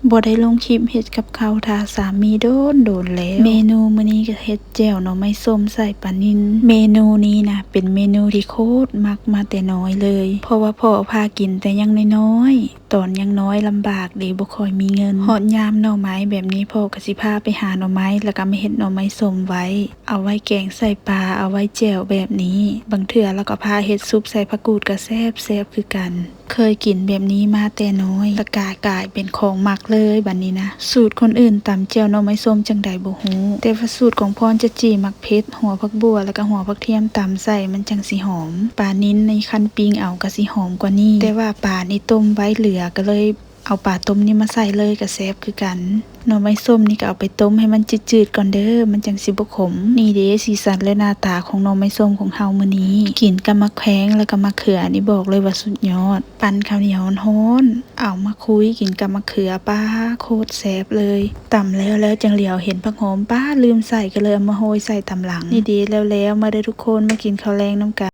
ບໍ່ໄດ້ລົງຄລິບເຮັດກັບເຂົ້າຖ້າສາມີໂດນໂດນແລ້ວ. ເມນູມື້ນີ້ກໍເຮັດແຈ່ວໜໍ່ໄມ້ສົ້ມໃສ່ປານິນ. ເມນູນີ້ນະ ເປັນເມນູທີ່ໂຄດມັກມາແຕ່ນ້ອຍເລີຍ ເພາະວ່າພໍ່ພາກິນແຕ່ຍັງນ້ອຍໆ ຕອນຍັງນ້ອຍລຳບາກເດ້ ບໍ່ຄ່ອຍມີເງິນ. ຮອດຍາມໜໍ່ໄມ້ແບບນີ້ ພໍ່ກໍຊິພາໄປຫາໜໍ່ໄມ້ ແລ້ວກໍມາເຮັດໜໍ່ໄມ້ສົ້ມໄວ້ ເອົາໄວ້ແກງໃສ່ປາ ເອົາໄວ້ແຈ່ວແບບນີ້. ບາງເທື່ອລາວກໍພາເຮັດຊຸບໃສ່ຜັກກູດກໍແຊບໆຄືກັນ. ເຄີຍກິນແບບນີ້ມາແຕ່ນ້ອຍ ແລ້ວກະກາຍເປັນຂອງມັກເລີຍບັດນີ້ນະ. ສູດຄົນອື່ນຕຳແຈ່ວໜໍ່ໄມ້ສົ້ມຈັ່ງໃດບໍ່ຮູ້ ແຕ່ວ່າສູດຂອງພອນຈະຈີ່ໝາກເຜັດ, ຫົວຜັກບົ່ວ ແລ້ວກະຫົວຜັກທຽມຕຳໃສ່ ມັນຈັ່ງຊິຫອມ. ປານິນນີ້ຄັນປີ້ງເອົາກະຊິຫອມກວ່ານີ້ ແຕ່ວ່າປານີ້ຕົ້ມໄວ້ເຫຼືອ ກໍເລີຍເອົາປາຕົ້ມນີ້ມາໃສ່ເລີຍ ກະແຊບຄືກັນ. ໜໍ່ໄມ້ສົ້ມນີ້ກໍເອົາໄປຕົ້ມໃຫ້ມັນຈືດໆກ່ອນເດີ້ ມັນຈັ່ງຊິບໍ່ຂົມ. ນີ້ເດ້ ສີສັນ ແລະ ໜ້າຕາຂອງໜໍ່ໄມ້ສົ້ມຂອງເຮົາມື້ນີ້ ກິນກັບໝາກແພງ ແລ້ວກໍໝາກເຂືອ ນີ້ບອກເລີຍວ່າສຸດຍອດ. ປັ່ນເຂົ້າໜຽວຮ້ອນໆ ເອົາມາຄຸຍກິນກັບໝາກເຂືອ ປ້າ ໂຄດແຊບເລີຍ. ຕຳແລ້ວແລ້ວຈັ່ງຫຼຽວເຫັນຜັກຫອມ ປ້າ ລືມໃສ່ ກໍເລີຍເອົາມາໂຮຍໃສ່ຕາມຫຼັງ. ນີ້ເດ້ ແລ້ວໆ ມາເດີ້ທຸກຄົນ ມາກິນເຂົ້າແລງນຳກັນ.